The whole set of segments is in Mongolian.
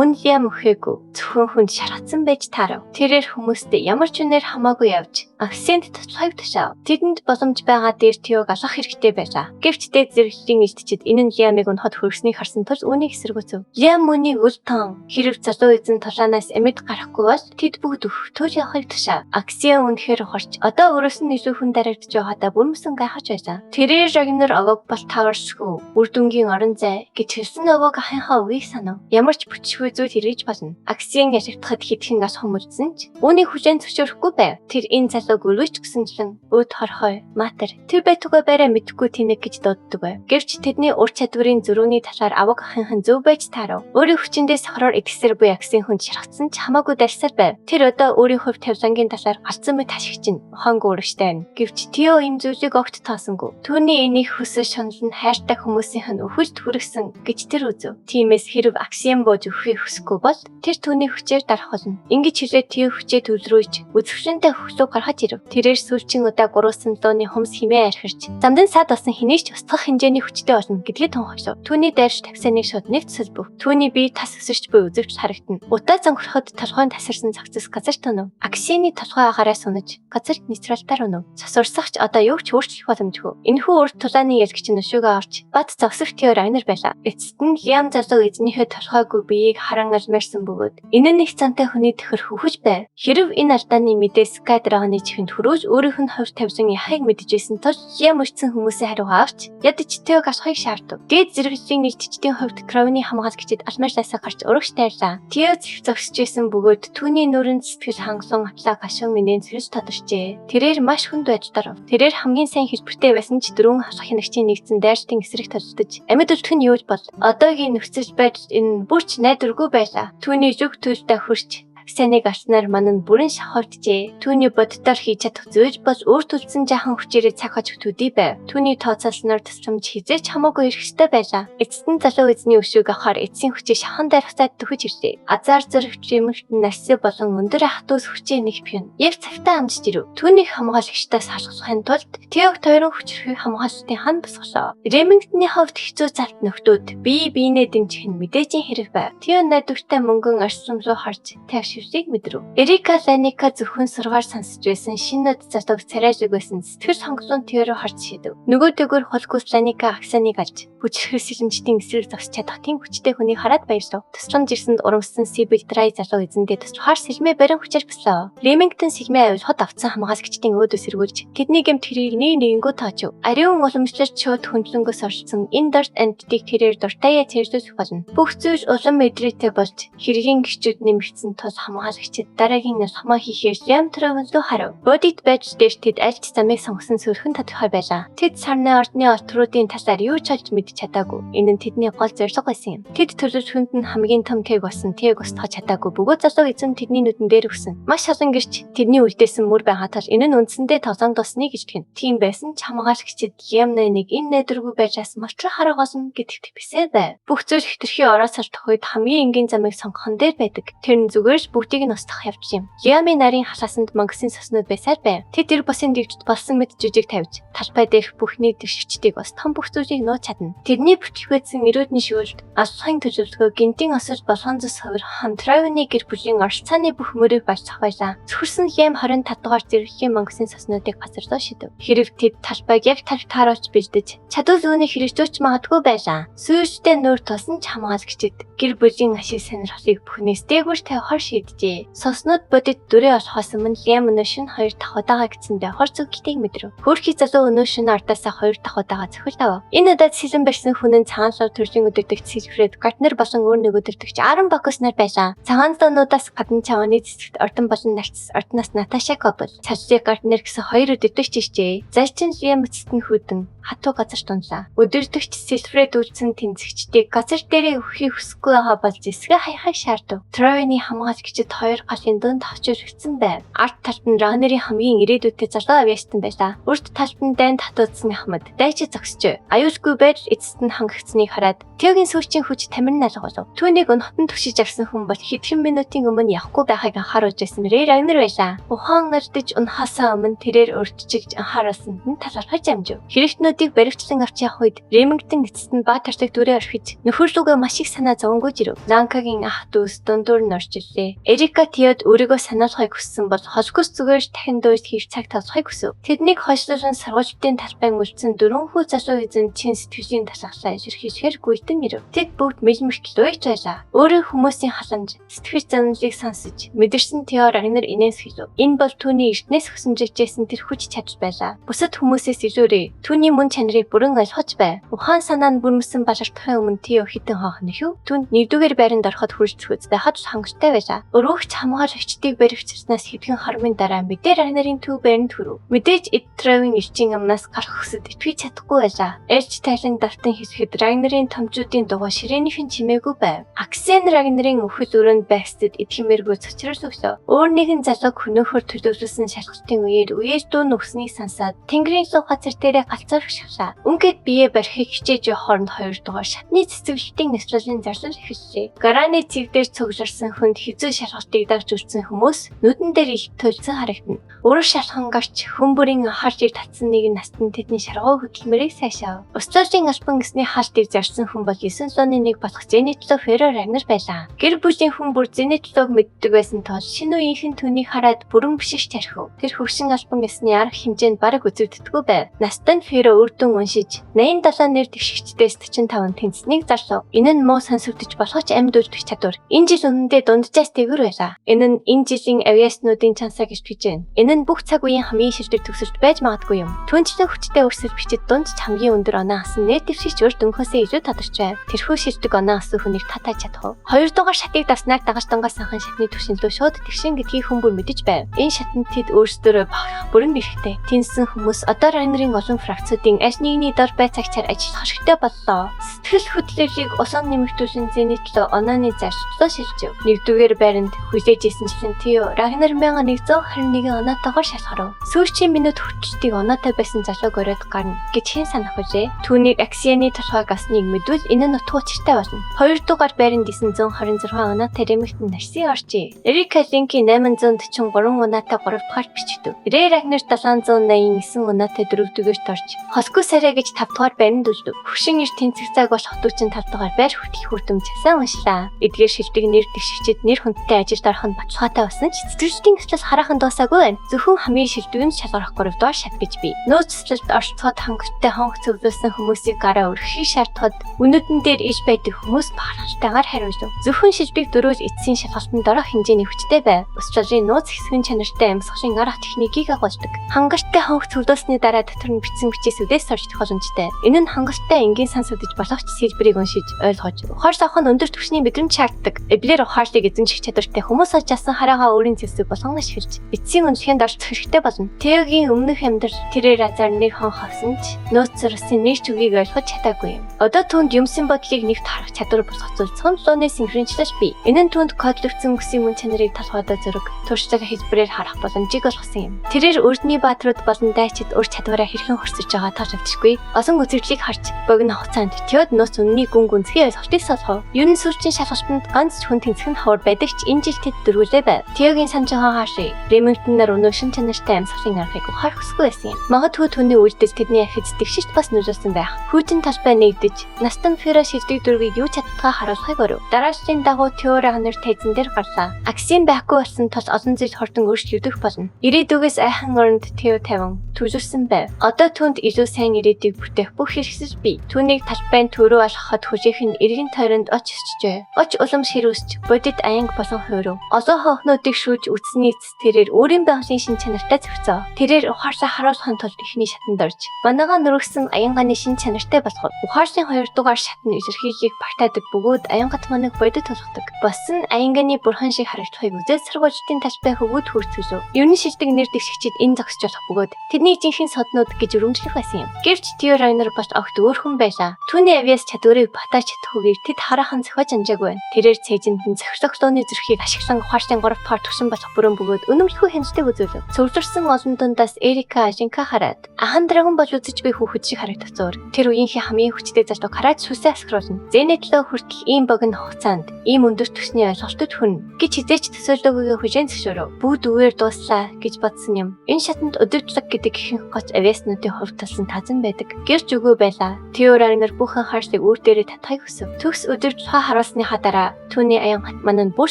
Мөн Лиам үхээгүй, зөвхөн хүнд шархацсан байж таарав. Тэрээр хүмүүстэй ямар ч үнээр хамаагүй явж, Аксент туслахыг тушаав. Тэдэнд боломж байгаа дээр Теог алгах хэрэгтэй байлаа. Гэвч дээд зэрэглэлийн илтчид энэ нь Лиамыг унахад хүргэснийг харсан тул үүнийг эсэргүүцэв. Лиам үүнийг үл тоон хэрэв залуу эзэн тулаанаас амьд гарахгүй бол тэд бүгд үхэх тул явахыг тушаав. Аксиа үнэхээр ухарч одоо өөрөөс нь илүү хүн дарагдж байгаадаа бүрмөсөн гайхаж байлаа. Тэрээр Рагнар овог бол таваршгүй үр дүнгийн орон зай гэж хэлсэн овог ахынхаа үгийг санав. Ямар ч бүчгүй зүйл хэрэгж болно. Аксиан ялагдахад хэдхэн ас хүмүүжсэн ч үүнийг хүлээн зөвшөөрөхгүй байв. Тэр энэ залууг өргөж гисэнчлэн өөд хорхой, матер тэр байтугай барай мэдэхгүй тэнэг гэж дууддаг байв. Гэвч тэдний ур чадварын зөрүүний талаар аваг ахынх нь зөв байж таарав. Өөрийн хүчиндээ сохроор итгэсээр буй Аксийн хүнд шархацсан ч хамаагүй дальсаар байв. Тэр одоо өөрийн хувь тавилангийн талаар галзуу мэт хашгична. Ухаангүй урагштай байна. Гэвч Тео ийм зүйлийг огт тоосонгүй. Түүний энийг хүсэл шунал нь хайртай хүмүүсийнх нь үхэлд хүргэсэн гэж тэр үзэв. Тиймээс хэрэв Аксиан бууж үхэхийг хүсэхгүй бол тэр түүний хүчээр дарах болно. Ингэж хэлээд Тео хүчээ төвлөрүүлж үзэсгэлэнтэй хөхлөг гаргаж ирэв. Тэрээр сүүлчийн удаа гурван лууны хумс химээ архирч замдан сад болсон хэнийг ч устгах хэмжээний хүчтэй болно гэдгийг тунхаглав. Түүний дайрч таксаныг шууд нэгт сэлбэв. Түүний бие тас өсөрч буй үзэгч харагдана. Утаа зөнгөрөхөд толгойн тасарсан цогцос газар тунав. Аксины толгой агаараа сунаж газар нейтралтаар унав. Цосурсагч одоо юу ч өөрчлөх боломжгүй. Энэхүү урд тулааны ялгч нь өшөөгөө авч бат зогсох Тео Рагнар байлаа. Эцэст нь Лиам залуу эзнийхээ толгойгүй биеийг харан алмаарсан бөгөөд энэ нь их цантай хүний төхөр хөхөж байв. Хэрэв энэ алдааны мэдээ Sky Dragon-ы чихэнд хүрүүж өөрийнх нь хувь тавилан яхахыг мэдчихсэн тул Лиам өчсөн хүмүүсийн хариугаа авч ядаж Теог асахыг шаардав. Дээд зэрэглэлийн нийтчдийн хувьд Кровны хамгаалагчид алмаашлаасаа гарч урагш тайрлаа. Тео зэх зогсож исэн бөгөөд түүний нүрэнд сэтгэл хангалуун атлаа гашуун минэн зэрэг тодорчээ. Тэрээр маш хүнд байж дарав. Тэрээр хамгийн сайн хэлбэртэй байсан ч дөрвөн хасах хянагчийн нэгдсэн дайралтын эсрэг толдож амьд үлдэх нь юу ч бол одоогийн нөхцөл байдал энэ бүрч найдваргүй байлаа. Түүний зүг төлдөө хөрч Аксаныг авснаар мань нь бүрэн шахавджээ. Түүний боддоор хийж чадах зүйл бол өөр төлсөн жаахан хүчээрээ цаг хожих төдий байв. Түүний тооцоолсноор тусламж хизээч хамаагүй ирэх ёстой байлаа. Эцэст нь залуу эзний өшөөг авахар эцсийн хүчээ шахан дайрах цаад төхөж ирлээ. Азар зэрэгч юмэгт насси болон өндөр ах дүүс хүчээ нэг пүн. Яг цавтаа амжиж ирэв. Түүнийг хамгаалагчдаас халахын тулд Теог тойрон хүчрхий хамгаалалтын хан босголоо. Ремингтоны хувьд хэцүү залт нөхдүүд бие биенээ дэмжих нь мэдээжийн хэрэг байв. Тео найдвартай мөнгөн орчим руу харж тайвширсыг мэдрэв. Эрика Ланика зөвхөн сургаар сонсож байсан шинэ нод залууг царайлаг байсан сэтгэл хангалуун Тео руу харж шидэв. Нөгөө төгөр холгүйс Ланика Аксаныг алж хүчрхэл сэлэмжтийн эсрэг зогсож чадах тийм хүчтэй хүнийг хараад баярлав. Тусламж ирсэнд урамссан Сибил Драй залуу эзэндээ туслахаар сэлмээ барин хүчээр бислаа. Ремингтон сэлмээ авилахад авцсан хамгаалагчдын өөдөөс эргүүлж тэдний гэмт хэрийг нэг нэгэнгүү тоочв. Ариун уламжлалт шууд хөндлөнгөөс оршсон энэ дарт амьтдыг тэрээр дуртайя цэвэрлүүлэх болно. Бүх зүйл улам мэдрээтэй болж хэргийн гिचүүд нэмэгдсэн тул хамгаалагчид дараагийн алхмаа хийхээр Лиам Травен руу харав. Бодит байдал дээр тэд аль ч замыг сонгосон сөрхөн тодорхой байлаа. Тэд сарны ордны олтруудын талаар юу ч олж мэдж чадаагүй. Энэ нь тэдний гол зорилго байсан юм. Тэд төлөвлөхөнд нь хамгийн том тэг болсон тэг устгах чадаагүй бөгөөд залуу эзэн тэдний нүдэн дээр өгсөн. Маш олон гэрч тэдний үлдээсэн мөр байгаа тал энэ нь үндсэндээ тоглоом дуусна гэж тэгнэ. Тийм байсан ч хамгаалагчид Лиам нэг энэ найдваргүй байжаас молчрох арга олно гэдэгт бисээ байв. Бүх зүйл хэтэрхий ороос алдах үед хамгийн энгийн замыг сонгохон дээр байдаг. Тэр нь зүгээр л бүгдийг нь устгах явдал юм. Лиамын нарийн халаасанд мангасын соснууд байсаар байв. Тэд тэр бусын дэгжид болсон мэт жижиг тавьж талбай дээрх бүхний дэвшигчдийг устгах бүх зүйлийг нууц чадна. Тэрний бүтлгүйцэн эрүүдний шүүлт аллахын төлөвлөгөө гинтийн осол болгон зүс хувир хамтравны гэр бүлийн оролцооны бүх мөрийг балцах байлаа. Цөхөрсөн Лиам 25 дугаар зэрэглэлийн мангасын соснуудыг газар руу шидэв. Хэрэв тэд талбайг яг талб тааруулж бэлдэж чадвал үүнийг хэрэгжүүлж магадгүй байлаа. Сүүлдээ нүүр тулсан ч хамгаалагчид гэр бүлийн ашиг сонирхлыг бүхнээс дээгүүр тавихаар шийджээ. Соснууд бодит дүрээ олохоос өмнө Лиам өнөө шин хоёр дахь удаага гэсэн хор зүгтийг мэдрэв. Хөөрхий залуу өнөө шин ардаасаа хоёр дахь удаага цохилт авав. Энэ удаад сэлэн барьсан хүн нь цагаан лав төрлийн өдөртөгч Силфред Гартнер болон өөр нэг өдөртөгч Аарон Бакус нар байлаа. Цагаан луунуудаас гадна чавны цэцэгт Ордон болон Нарцис, Ордоноос Наташа Кобл, Цаллыг Гартнер гэсэн хоёр өдөртөгч иржээ. Залчин Лиам эцэст нь хүдэн хатуу газар тунлаа. Өдөртөгч Силфред үлдсэн тэнцэгчдийг газар дээрээ өгөхийг хүсэхгүй байгаа бол зэсгээ хаяхыг шаардав. Троины хамгаалагчид хоёр галын дунд хавчуулагдсан байв. Ард талд нь Раннерийн хамгийн ирээдүйтэй залуу авьяастан байлаа. Урд талд нь дайн татуудсан ахмад дайчид зогсжээ. Аюулгүй байдал эцэст нь хангагдсныг хараад Теогийн сүүлчийн хүч тамирн алга болов. Түүнийг унахтан түшиж авсан хүн бол хэдхэн минутын өмнө явахгүй байхыг анхааруулж байсан Рэй Рагнар байлаа. Ухаан нэрдэж унахаасаа өмнө тэрээр урьдчилж анхааруулсанд нь талархаж амжив. Хэрэгтнүүд Авьяаснуудыг баривчлан авч явах үед Ремингтон эцэст нь баатарлаг дүрээ орхиж нөхөр лүүгээ маш их санаа зовонгүйж ирэв. Нанкагийн ах дүүс дундуур нь орж ирлээ. Эрика Теод өөрийгөө санаалахыг хүссэн бол холгос зүгээр дахин дүйс хийх цаг тавлахыг хүсэв. Тэднийг хойшлуулан сургуулийн талбайн үлдсэн дөрвөн хүү залуу эзэн чин сэтгэлийн талхлаа илэрхийлэхээр гүйтэн ирэв. Тэд бүгд мэлмэртэл уйж байлаа. Өөрөө хүмүүсийн халамж, сэтгэл занлыг сонсож мэдэрсэн Тео Рагнар инээс хэлв. Энэ бол түүний эртнээс хөсөмжлөжсэн тэр хүч чадал байлаа. Бусад хүмүүсээс илүүрээ түүний мөн чанарыг бүрэн ойлгож байв. Ухаан санаа нь бүрмсэн балартахын өмнө Тео хитэн хоох нэхв. Түүнд нэгдүгээр байранд ороход хүрэлцэх байхад хангалттай байлаа. Өрөөгч хамгаалагчдыг баривчилснаас хэдхэн хормын дараа мэдээ Рагнарын төв байранд хүрв. Мэдээж Эд Травын элчин амнаас гарах хүсэд итгэж чадахгүй байлаа. Элч тайлан давтан хэлэхэд Рагнарын томчуудын дугуй ширээнийхэн чимээгүй байв. Аксен Рагнарын өхөл өрөөнд байсдад итгэмээргүй цочрол өглөө. Өөр нэгэн залууг хөнөөхөөр төлөвлөсөн шалгалтын үеэр үеэр дүү нүхснийг сонсоод Тэнгэрийн луу газар дээрээ галзуурх шавлаа. Үнгээд бие барихыг хичээж явах хооронд хоёр дугаар шатны цэцэглэлтийн ёслолын зарлал эхэллээ. Гарааны цэг дээр цугларсан хүнд хэзүү шалгалтыг дагж үлдсэн хүмүүс нүдэн дээр их туйлдсан харагдана. Уран шалхан гарч хүн бүрийн анхаарлыг татсан нэгэн настан тэдний шаргуу хөдөлмөрийг сайшаав. Усталжийн албан ёсны хаалтыг зарсан хүн бол 901 болох Зенитло Феро Рагнар байлаа. Гэр бүлийн хүн бүр Зенитлог мэддэг байсан тул шинэ үеийнхэн түүнийг хараад бүрэн биширч тархив. Тэр хөгшин албан ёсны арга хэмжээнд бараг үзэгддэггүй байв. Настан Феро үр дүн уншиж 87 нэр дэвшигчдээс 45 тэнцсэнийг зарлав. Энэ нь муу сонсогдож болох ч амьд үлдэх чадвар. Энэ жил үнэндээ дунджаас дээгүүр байлаа. Энэ нь энэ жилийн авиаснуудын чансаа гэж бижээ. Энэ нь бүх цаг үеийн хамгийн шилдэг төгсөлт байж магадгүй юм. Түнчлэн хүчтэй өрсөл бичид дунд ч хамгийн өндөр оноо авсан нэр дэвшигч урд өнгөхөөсөө илүү тодорч байв. Тэрхүү шилдэг оноо авсан хүнийг татаж чадах уу? Хоёрдугаар шатыг давснаар дагаж дунгаас анхан шатны түвшин лүү шууд тэгшин гэдгийг хүн бүр мэдэж байв. Энэ шатанд тэд өөрсдөө бахарх бүрэн эрхтэй. Тэнсэн хүмүүс одоо Рагнарын олон фракцуудын аль нэгний дор байцаагчаар ажиллах хэрэгтэй боллоо. Сэтгэл хөдлөлийг улам нэмэгдүүлэн Зенитлөө онооны зарчлаа шилжив. Нэгдүгээр байранд хүлээж исэн члэн Тео Рагнар 1121 оноотойгоор шалгарв. Сүүлчийн минут хүртэл оноотой байсан залууг оройд гарна гэж хэн санах вүлээ? Түүнийг Аксианы толгойг авсныг мэдвэл энэ нь утга учиртай болно. Хоёрдугаар байранд 926 оноотой Ремигтэн Нарси оржээ. Эрика Линки 843 оноотой 3 дугаарт бичигдэв. Рэй Рагнар 789 оноотой 4-р орж Холгүй сарай гэж 5 дугаар байранд үлдэв. Хөгшин эр тэнцэх цаг болох дүүчин 5 дугаар байр хүртэх хүртэм часаа уншлаа. Эдгээр шилдэг нэр дэвшигчид нэр хүндтэй ажилд орох нь баталгаатай болсон ч цэцэрлэгийн ёслол хараахан дуусаагүй байна. Зөвхөн хамгийн шилдэг нь шалгарах 3 дугаар шат гэж бий. Нөөц ёслолд оролцоход хангалттай хонх цуглуулсан хүмүүсийг гараа өргөхийг шаардахад өнөдөн дээр иж байдаг хүмүүс бахархалтайгаар хариулв. Зөвхөн шилдэг дөрөв эцсийн шалгалтанд орох хэмжээний хүчтэй байв. Ёслолын нууц хэсгэн чанартай амьсгалын арга техникийг агуулдаг. Хангалттай хонх цуглуулсны дараа дотор нь бичсэн бичээсүүдээс соржих боломжтой. Энэ нь хангалттай энгийн сонсогдож болох ч хэлбэрийг уншиж ойлгож ухаарл авах нь өндөр түвшний мэдрэмж шаарддаг. Эблэр ухаарлыг эзэмших чадвартай хүмүүс олж авсан хараагаа өөрийн зэвсэг болгон ашиглаж эцсийн үнэлгээнд оролцох хэрэгтэй болно. Теогийн өмнөх амьдрал тэрээр азар нэг хон авсан ч нөөц зурсан нэг ч үгийг ойлгож чадаагүй юм. Одоо түүнд юмсын бодлыг нэгт харах чадвар босгох цолцсон лууны синхрончлал бий. Энэ нь түүнд кодлогдсон үгсийн мөн чанарыг толгойдоо зөрөг туршлага хэлбэрээр харах боломжийг олгосон юм. Тэрээр өрдний баатрууд болон дайчид ур чадвараа хэрхэн хөрсөж байгаа тооч авчихгүй. Олон үзэгдлийг харж богино хугацаанд Теод нууц үнний гүн гүнзгий ойлголтыг солгов. Ер нь сүүлчийн шалгалтанд ганц ч хүн тэнцэх нь ховор байдаг ч энэ жил тэд дөрвөлээ байв. Теогийн санаж байгаа хаашаа Ремингтон нар өнөө шин чанартай амьсгалын аргыг ухаарах хүсгүй байсан юм. Магадгүй түүний үйлдэл тэдний ахиц тэгшилт бас нөлөөлсөн байх. Хүйтэн талбай нэгдэж Настан Фера шилдэг дөрвийг юу чаддгаа харуулахыг өрөв. Дараачлалын дагуу Тео Рагнар тайзан дээр гарлаа. Аксийн байхгүй болсон тул олон зүйл хурдан өөрчлөгдөх болно. Ирээдүгээс айхан оронд Тео тавин төлөвлөсөн байв. Одоо түүнд илүү сайн ирээдүйг бүтээх бүх хэрэгсэл бий. Түүнийг талбайн төрөө алхахад хүлээх нь эргэн тойронд оч өсчжээ. Оч улам ширүүсч бодит аянг болон хуурав. Олон хонхнуудыг шүүж үтсний эцэс тэрээр өөрийн байгалийн шин чанартай зохицоо. Тэрээр ухаарлаа харуулахын тулд эхний шатанд орж манагаа нүргэсэн аянгааны шин чанартай болгов. Ухаарлын хоёрдугаар шат нь илэрхийллийг багтаадаг бөгөөд аянгат манаг бодит болгодог. Бос нь аянганы бурхан шиг харагдахыг үзээд сургуульчдын талбай хөвгүүд хүртгэлв. Ер нь шилдэг нэр дэвшигчид энэ зогсож болох бөгөөд тэдний жинхэнэ соднууд гэж өрөмжлөх байсан юм. Гэвч Тео Райнер бол огт өөр хүн байлаа. Түүний авиас чадварыг батааж чадахгүйгээр тэд хараахан зохиож амжаагүй байна. Тэрээр цээжинд нь зохицох лууны зүрхийг ашиглан ухаарлын 3 дугаар түвшин болох бүрэн бөгөөд үнэмлэхүй хяналтыг үзүүлв. Цугларсан олон дундаас Эрика Ажинка хараад ахан драгон бол үзэж буй хүүхэд шиг харагдах зур. Тэр үеийнхээ хамгийн хүчтэй залууг хараад сүсээ асгаруулна. Зенетлөө хүртэл ийм богино хугацаанд ийм өндөр түвшний ойлголтод хүн гэж хизээч төсөөлөөгүйгээ хүлээн зөвшөөрөв. Бүгд үгээр дууслаа гэж бодсон юм. Энэ шатанд өдөртлөг гэдэг ихэнх гоц авиаснуудын хувьд талсан харуулсан тазан байдаг. Гэрч үгүй байлаа. Тео Рагнар бүх анхаарлыг өөр дээрээ татахыг хүсэв. Төгс удирдлагаа харуулсныхаа дараа түүний аянгат маань нь бүр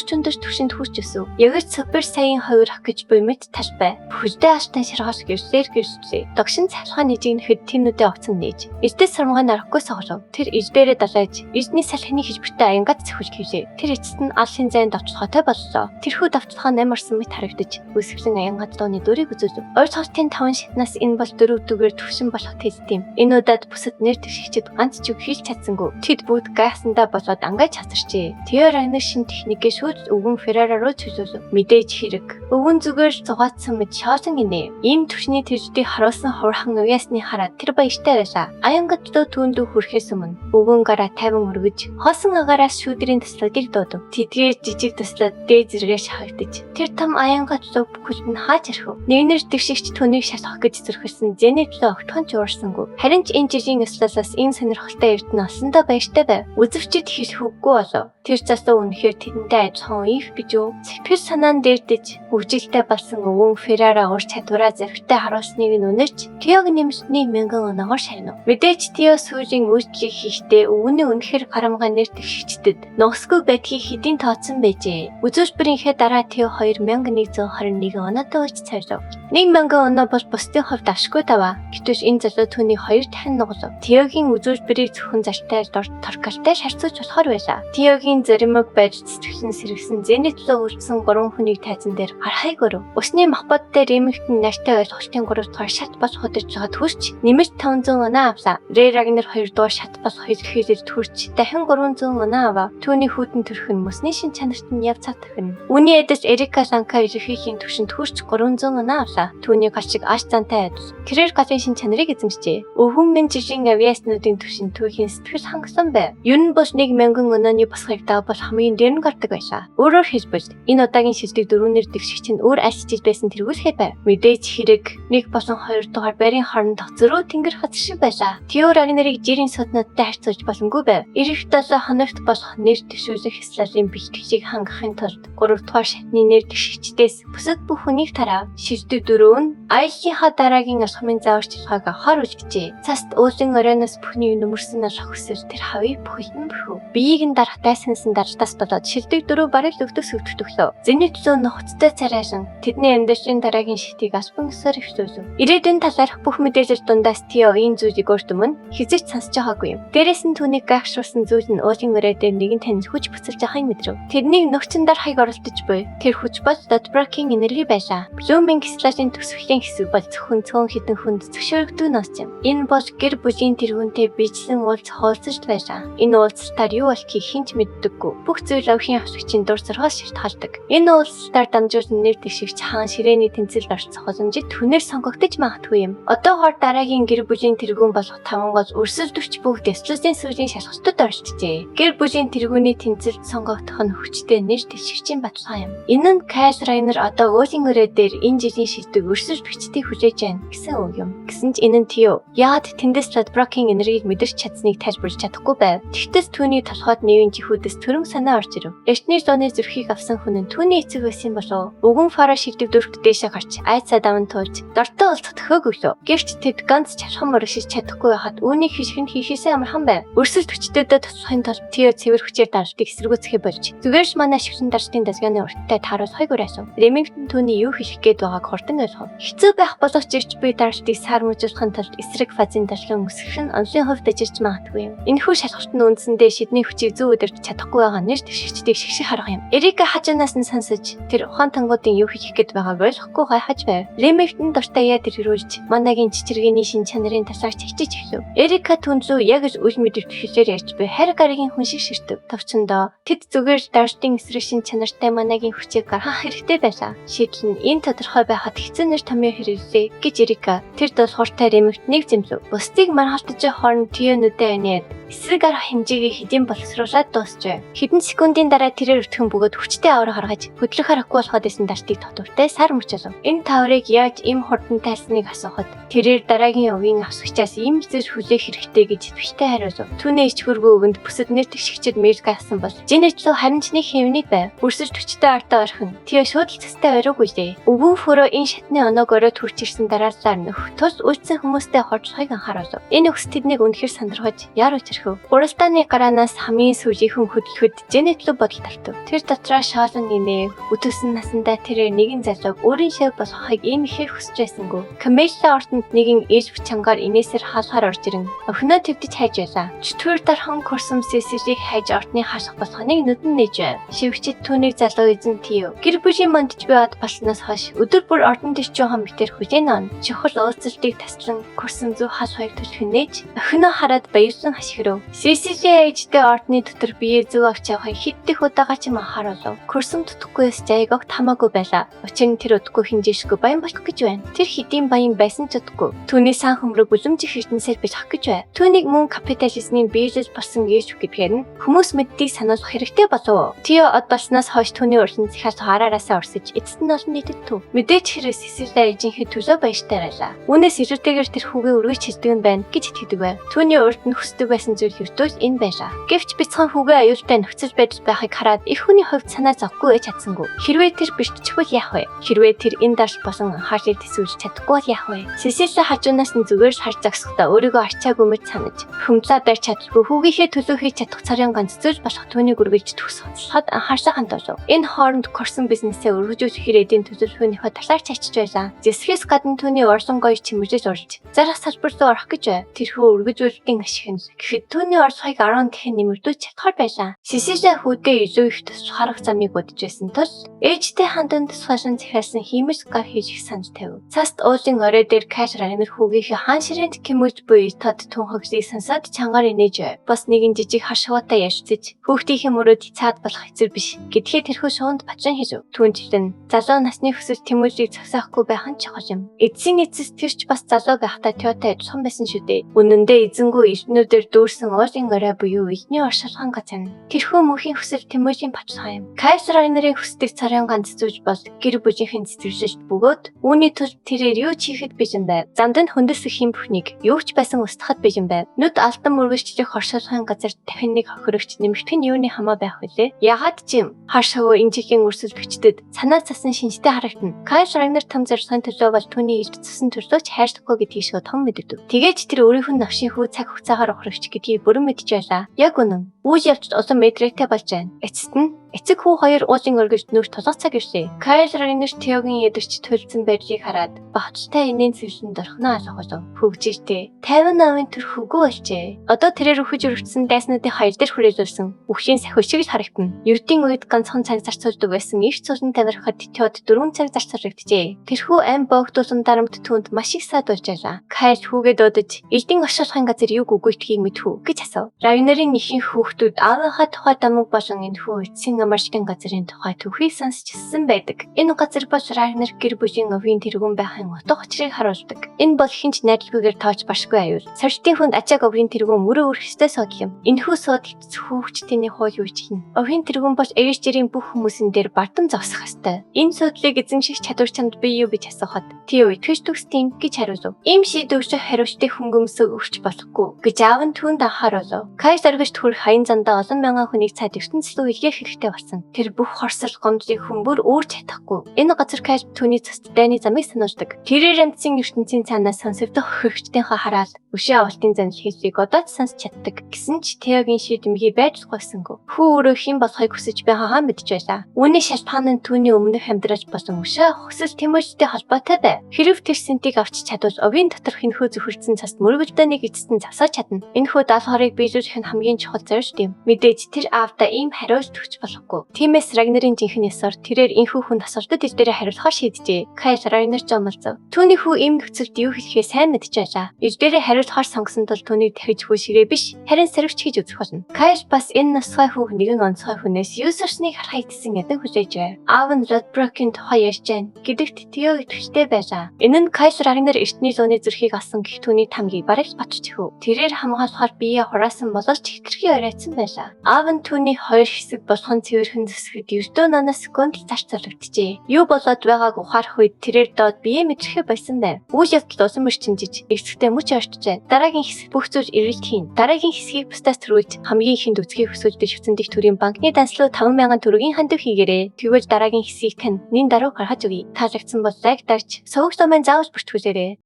ч өндөр түвшинд хүрч өсөв. Яг л супер саяын хувирах гэж буй мэт талбай. Бүхэлдээ алтан шаргаал гэрчлэр гэрчлээ. Догшин цалхаа нэжигнэхэд тэнүүдээ огцон нээж. Эждээс сармгай нарахгүй соглов. Тэр иж дээрээ далайж, эжний салхины хэлбэртэй аянгат цохилт хийлээ. Тэр эцэст нь алсын зайн давталгаатай боллоо. Тэрхүү давталгаа 8 орсон мэт харагдаж, үсгэлэн аянгат лууны дүрийг үзүүлв. Ойлголтын 5 шатнаас энэ бол 4 дүгээр төвшин болох тэлт юм. Энэ удаад бусад нэр дэвшигчид ганц ч үг хэлж чадсангүй. Тэд бүгд гайхсандаа болоод ангай чазарчээ. Тео Рагнар шин техникээ шүүд өвгөн Феррара руу чөлөөлөв. Мэдээж хэрэг. Өвгөн зүгээр зугаацсан мэт шоолон гинэ. Ийм түвшний тэрждийг харуулсан хурхан уяасны хараад тэр баяртай байлаа. Аянгат луу түүндүү хүрэхээс өмнө өвгөн гараа тайван өргөж, хоосон агаараас шүүдрийн туслалыг дуудав. Тэдгээр жижиг туслал дээд зэргээр шахагдаж, тэр том аянгат луу бүхэлд нь хааж орхив. Нэгнэр дэвшигч түүнийг шалгах гэж зүрхэлсэн Зенит луу огтхон ч уурсангүй. Харин ч энэ жилийн ёслолоос энэ сонирхолтой эрдэнэ олсондоо баяртай байв. Үзэгчид хэлэх үггүй болов. Тэр залуу үнэхээр тэдэнтэй адилхан инх гэж юу? Сэтгэл санаа нь дээрдэж, хөгжилтэй болсон өвөн Феррара ур чадвараа зоригтой харуулсныг нь үнэрч, Теог нэмэлтний мянган оноогоор шагнав. Мэдээж Тео сүүлийн үйлчлэг хийхдээ өвгөний үнэхээр харамгай нэр дэвшигчдэд ногсгүй байдгийг хэдийн тооцсон байжээ. Үзүүлбэрийнхээ дараа Тео 2121 оноотой болж цавлав. 1000 оноо бол бусдын хувьд ашгүй таваа. Гэвч энэ залуу түүний 2 дахин нуглав. Теогийн үзүүлбэрийг зөвхөн зартай дор Торкалтай харьцуулж болохоор байлаа. Теогийн зоримог байж сэтгэлэн сэргсэн Зенит руу үлдсэн 3 хүнийг тайзан дээр гарахыг өрөв. Усны махбодтой Ремингтон нартай ойлголтын 3 дугаар шат болох удирдлагад хүрч нэмэлт 500 оноо авлаа. Рэй Рагнар 2 дугаар шат болох илэрхийлэлд хүрч дахин 300 оноо авав. Түүний хүйтэн төрх нь мөсний шин чанарт нь яв цав тохино. Үүний адил Эрика Ланка илэрхийллийн түвшинд хүрч 300 оноо авлаа. Түүний гал шиг аш зантай адил. Тэрээр галын шин чанарыг эзэмшжээ. Өвгөн минь жилийн авиаснуудын түвшинд түүхийн сэтгэл хангалуун байв. Ер нь бол 1000 онооны босхийг давбал хамгийн дээр нь гардаг байлаа. Өөрөөр хэлбэл энэ удаагийн шилдэг дөрвөнээр дэвшигч нь өөр аль жил байсан тэргүүлэхээр байв. Мэдээж хэрэг 1 болон 2 дугаар байрын хоорондох зөрүү тэнгэр хазар шиг байлаа. Тео Рагнарыг жирийн суднуудтай харьцуулж боломгүй байв. Ирэх 7 хоногт болох нэр дэвшүүлэх ёслолын бэлтгэлийг хангахын тулд 3 дугаар шатны нэр дэвшигчдээс бусад бүх хүнийг тараав. Шилдэг дөрөв нь аяллынхаа дараагийн алхмын зааварчилгааг авахар үлджээ. Цаст уулын оройноос бүхний нөмөрсөн алхах хүсвэл тэр хавийг бүхэлд нь бүрхв. Биеийг нь дарах дайсансан даралтаас болоод шилдэг дөрөв бараг л өвдөг сөвдөгтөлөө. Зенит лөө нухацтай царайлан тэдний амьдралын дараагийн шатыг албан ёсоор эхлүүлв. Ирээдүйн талаарх бүх мэдээлэл дундаас Тео ийм зүйлийг өөрт өмнө хэзээ ч сонсож байгаагүй юм. Дээрээс нь түүнийг гайхшруулсан зүйл нь уулын орой дээр нэгэн танил хүч буцалж байгааг мэдрэв. Тэрнийг нөхцөн дарахыг оролдож буй. Тэр хүч бол Лодброкийн энерги байлаа. Блуминг слашийн төгсгөлийн хэсэг бол зөвхөн цөөн хэдэн хүнд зөвшөөрөгдөв ноц юм. Энэ бол гэр бүлийн тэргүүнтэй биелсэн уулз хуваалцаж байлаа. Энэ уулзалтаар юу болохыг хэн ч мэддэггүй. Бүх зүйл овхийн авсагчийн дур зоргоос шалтгаалдаг. Энэ уулзалтаар дамжуулан нэр дэвшигч хаан ширээний тэмцэлд оролцох боломжит түнээр сонгогдож магадгүй юм. Одоогоор дараагийн гэр бүлийн тэргүүн болох таван гол өрсөлдөгч бүгд ёслолын сүүлийн шалгалтад оролцжээ. Гэр бүлийн тэргүүний тэмцэлд сонгогдох нь хүчтэй нэр дэвшигчийн баталгаа юм. Энэ нь Кайл Райнер одоо уулын өрөө дээр энэ жилийн шилдэг өрсөлдөгчдийг хүлээж байна гэсэн үг юм. Гэсэн ч энэ нь Тео яагаад тэндээс Лодброкийн энергийг мэдэрч чадсныг тайлбарлаж чадахгүй байв. Тэгтэл түүний толгойд нэвийн жихүүдээс төрөн санаа орж ирэв. Эртний лууны зүрхийг авсан хүн нь түүний эцэг байсан болов уу? Өвгөн Фара шилдэг дөрөвт дээшээ гарч айцаа даван туулж дортой уулзах төхөөгүй лөө. Гэвч тэд ганц чалхан мөрөшиж чадахгүй байхад үүнийг хийх нь хийхээсээ амархан байв. Өрсөлдөгчдөдөө туслахын тулд Тео цэвэр хүчээр даралтыг эсэргүүцэхээ болж зүгээр л манай шивсэн даралтын дазгааны урттай тааруулахыг уриалав. Ремингтон түүний юу хэлэх гээд байгааг хурдан ойлгов. Хэцүү байх боловч ирч буй даралтыг сармажуулахын тулд эсрэг фазын даллан өсгөх нь онлын хувьд ажиллаж магадгүй юм. Энэхүү шалгалт нь үндсэндээ шидний хүчийг зөв удирдах чадахгүй байгаа нэр дэвшигчдийг шигших арга юм. Эрика хажуунаас нь сонсож тэр ухаан тангуудын юу хийх гээд байгааг ойлгохгүй гайхаж байв. Ремингтон дуртай яа тэргэрүүлж манагийн чичиргээний шин чанарын талаар чигчиж эхлэв. Эрика түн рүү яг л үл мэдвэрхлээр ярьж буй харь гарагийн хүн шиг ширтэв. Товчондоо тэд зүгээр л даралтын эсрэг шин чанартай манагийн хүчийг гаргах хэрэгтэй байлаа. Шийдэл нь энэ тодорхой байхад хэцүү нэр томьёо хэрэглээ гэж Эрика тэр дулгууртай Ремингтнийг зэмлэв. Бусдыг маргаалтаж хооронд Тео нүдэ аниад Эсрэг арга хэмжээгээ хэдийн боловсруулад дуусчээ. Хэдэн секундын дараа тэрээр өтгөн бөгөөд хүчтэй авраг гаргаж хөдлөх аргагүй болоход исэн дартыг тогтвортой сар мөчөлв. Энэ таврыг яаж ийм хурдан тайлсныг асуухад тэрээр дараагийн өвийн авсагчаас ийм зүйл хүлээх хэрэгтэй гэж итгэвчтэй хариулв. Түүний ичхүргүй үгэнд бүсэд нэр тэгшигчид мэрэг асан бол Жинэт лөө харин ч нэг хэвнийг байв. Өрсөж төчтэй артаа орхин. Тио шууд л цэстэй оройгүй лээ. Өвгөн фөрөө энэ шатны оноог оройд хүрч ирсэн дараалалаар нөх тус үлдсэн хүмүүстэй хордлохыг анхааруулв. Энэ үгс тэднийг үнэхэр сонирхож яар учирхв. Уралдааны гараанаас хамгийн сүүлийн хүн хөдлөхөд Жинэт лөө бодол тартав. Тэр дотроо шоолон инээ өтөсөн насандаа тэрээр нэгэн залууг өөрийн шив болгохыг ийм ихээр хүсэж байсангүй. Камелла ортонд нэгэн ээлж чангаар инээсэр хаалгаар орж ирэн охиноо твдэж хайж байлаа. Чөтгөр дархан Курсум Сесилийг хайж ортны хаалх болохыг нүдэн нээж байв. Шивгчид түүнийг залуу эзэн тийв. Гэр бүлийн мандж буй од болсноос хойш өдөр бүр ордон төрчин хон битэр хүлээн он. Чухал уулзалтыг таслан Курсум зүв хаалхыг түлхэн нээж охиноо хараад баярлан хашгирв. Сесилийн ээжтэй ордны дотор бие зүг авч явахыг хэд дэх удаага ч юм анхааруулв. Курсум тутахгүйс жайг огт хамаагүй байлаа. Учир нь тэр удахгүй хинжээшгүй баян болох гэж байна. Тэр хэдийн баян байсан ч удахгүй. Түүний сан хөмрөг бүлэмжих ертөнцээр бэлэх гэж бай. Түүнийг мөн капитализмын биелэл болсон ээж гэдгээр нь хүмүүс мэддгийг сануулах хэрэгтэй болов. Тио од болсноос хойш түүний урьдын захиал хараараасаа урсаж эцэст нь олон нийтэд төв. Мэдээч хэрэг Сесилия ээжийнхээ төлөө баяртай байлаа. Үүнээс илүүтэйгээр тэр хүүгээ өргөж хэлдэг нь байна гэж итгэдэг байв. Түүний урд нь хүсдэг байсан зүйл ердөө л энэ байлаа. Гэвч бяцхан хүүгээ аюултай нөхцөл байдал байхыг хараад эх хүний хувьд санаа зовхгүй байж чадсангүй. Хэрвээ тэр бэртчихвэл яах вэ? Хэрвээ тэр энэ дарс болон анхаарлыг төсөөлж чадахгүй бол яах вэ? Сесилия хажуунаас нь зүгээр л харж зогсохдоо өөрийгөө арчаагүй мэт санаж хөмлөө барьж чадалгүй хүүгийнхээ төлөө хийж чадах цорын ганц зүйл болох түүнийг үргэлж төгс хоцлоход анхаарлаа хандуулав. Энэ хооронд Корсон бизнесээ өргөжүүлэх ирээдүйн төлөвлөгөөнийхөө талаар чачиж байлаа. Зэсгээс гадна түүний орсон гоё чимэглэл урьж зарах салбар руу орох гэж байв. Тэрхүү өргөжүүлэлтийн ашиг нь гэхэд түүний орлогыг 10 дахин нэмэгдүүлж чадхаар байлаа. Сесилия хүүдээ илүү их туслах арга замыг бодож байсан тул ээжтэй хандан тусгаалan захиалсан хиймэл гар хийж их санал тавив. Цаст уулын орой дээр Каш Райнер хүүгийнхээ хаан ширээнд кэмүүлж буй тод түнхөглийг сонсоод чангаар инээж байв. Бас нэгэн жижиг харшгуутай ярьцаж хүүхдийнхээ мөрөөд цаад болох хэцүү биш гэдгээ тэрхүү шуунд бачин хэлв. Түүнчлэн залуу насны хүсэл тэмүүллийг зогсоохгүй байх нь чухал юм. Эцсийн эцэс тэр ч бас залуу байхдаа Тиотой адилхан байсан шүү дээ. Үнэн дээр эзэнгүй эрдэнүүдээр дүүрсэн уулын орой буюу эхний оршуулгын газар нь. Тэрхүү мөнхийн хүсэл тэмүүллийн баталгаа юм. Кайс Райнерийн хүсдэг цорын ганц зүйл бол гэр бүлийнхэн цэцэрлэлт бөгөөд үүний тулд тэрээр юу ч хийхэд бэлэн байв. Замд нь хөндөсөх юм бүхнийг юу ч байсан устгахад бэлэн байв. Нүд алдан мөргөжлөх оршуулгын газар дахин нэг хохирогч нэмэгдэх нь юуны хамаа байх вүлээ? Ягаад ч юм хар шавуу энэ жилийн өрсөлдөгчдөд санаа цасан шинжтэй харагдана. Кайл Райнер том зорилгын төлөө бол түүний эрт цэсэн төрлөөч хайрлахгүй гэдгийг шууд том мэддэг. Тэгээд тэр өөрийнх нь навшийн хүү цаг хугацаагаар ухрагч гэдгийг бүрэн мэдж байлаа. Яг үнэн. Үйл явцад улам мэдрэгтэй болж байна. Эцэст нь эцэг хүү хоёр уулын өргөж нүүр тулах цаг ирлээ. Кайл Райнер Теогийн ядарч төлцөн байдлыг хараад багцтай энийн цэвлэн дорхноо алах болов. Хөгжилтэй 50 намын төр хөвгүү болжээ. Одоо тэрээр үхэж өргөцсөн дайснуудын хоёр дээр хүрээлүүлсэн. Үхлийн сахиу шиг л харагдана. Ердийн үед ганцхан цаг зарцуулдаг байсан их цулан тамирхад Теод 4 цаг зарцуулагджээ. Тэрхүү ам боогдуулан дарамт түүнд маш их саад болж байлаа. Кайл хүүгээ дуудаж элдийн оршуулгын газар юг үгүйтгэхийг мэдхүү гэж асуув. Райнерийн ихэнх хүүхдүүд аавынхаа тухай дамаг болон энэхүү эцсийн амарчдын газрын тухай түүхийг сонсчихсан байдаг. Энэ газар бол Рагнар гэр бүлийн овгийн тэргүүн байхын утга учирыг харуулдаг. Энэ бол хэн ч найдалгүйгээр тооч башгүй аюул. Сорилтын хүнд ачааг овгийн тэргүүн мөрөө өрөх ёстой судал юм. Энэхүү судалд хүүхчдийн хууль үйлчлэнэ. Овгийн тэргүүн бол эгэж жирийн бүх хүмүүсийн дээр бардам зогсох ёстой. Энэ судлалыг эзэмших чадвар чамд бий юу гэж асуухад "Тий итгэж төгсдийн" гэж хариулв. Ийм шийдвэрших хариуцлагыг хөнгөмсөг өгч болохгүй гэж аав нь түүнд анхааруулв. Кайл оргижт хүрэх хаян зандаа олон мянган хүнийг цаад ертөнц рүү илгээх хэрэгтэй болсон. Тэр бүх хорсол гомдлыг хүмүүр өөрч чадахгүй. Энэ газар Кайл түүний цэст дайны замыг сануулдаг. Тэрээр амьдсан ертөнцийн цаанаас сонсогдох хөрөгчдийнхээ хараал өшөө авалтын занл хийлийг одоо ч сонсч чаддаг. Гэсэн ч Теогийн шийдэмгий байж гойсонгүй. Хүү өөрөө хэн болохыг хүсэж байгаагаа мэдж байлаа. Үүний шалтгаан нь түүний өмнөх амьдрал болон өшөө хүсэл тэмүүлэлтэй холбоотой байв. Хэрв тэр сэнтийг авч чадвал овийн доторх энэхүү зөвхөлдсөн цаст мөргөлдөөнийг эцэст нь завсааж чадна. Энэхүү даалгаврыг биелүүлэх нь хамгийн чухал зорилт хариулт юм. Мэдээж тэр аавдаа ийм хариулт өгч болохгүй. Тиймээс Рагнарын жинхэнэ ёсоор тэрээр энэхүү хүнд асуултад ил дээрээ хариулахаар шийджээ. Кайл Рагнар ч омолцов. Түүний хүү ийм нөхцөлд юу хэлэхээ сайн мэдэж байлаа. Ил дээрээ хариулахаар сонгосон тул түүнийг дахиж хүү ширээ биш, харин сорвич гэж үзэх болно. Кайл бас энэ нусгай хүүх нэгэн онцгой хүнээс юу сурсныг харахыг тэсэн ядан хүлээж байв. Аав нь Лодброкийн тухай ярьж байна гэдэгт Тео итгэвчтэй байлаа. Энэ нь Кайл Рагнар эртний зууны зүрхийг олсон гэх түүний тамгийг бараг л батчих хүү. Тэрээр хамгаалахаар биеэ хураасан боловч хэтэрхий оройтсан байлаа. Аав нь түүний хоёр хэсэг болгон цэвэрхэн зөсгөд ердөө наносекунд л зарцуулагдчихэ. Юу болоод байгааг ухаарах үед тэрээр доод биеэ мэдрэхээ болсон байв. Үйл явдал улам эрчимжиж эцэгтэй мөч орчиж байна. Дараагийн хэсэг бүх зүйл эрэлт хийн. Дараагийн хэсгийг бусдаас түрүүлж хамгийн ихэнд үзэхийг хүсвэл шүтсэн дэх төрийн банкны данслуу 5000 төгрөгийн хандив хийгээрэй. Тэгвэл дараагийн хэсгийг тань нин даруй гаргаж өгье. Таалагдсан бол лайк дарж, суваг маань заавал бүртгүүлээрэй.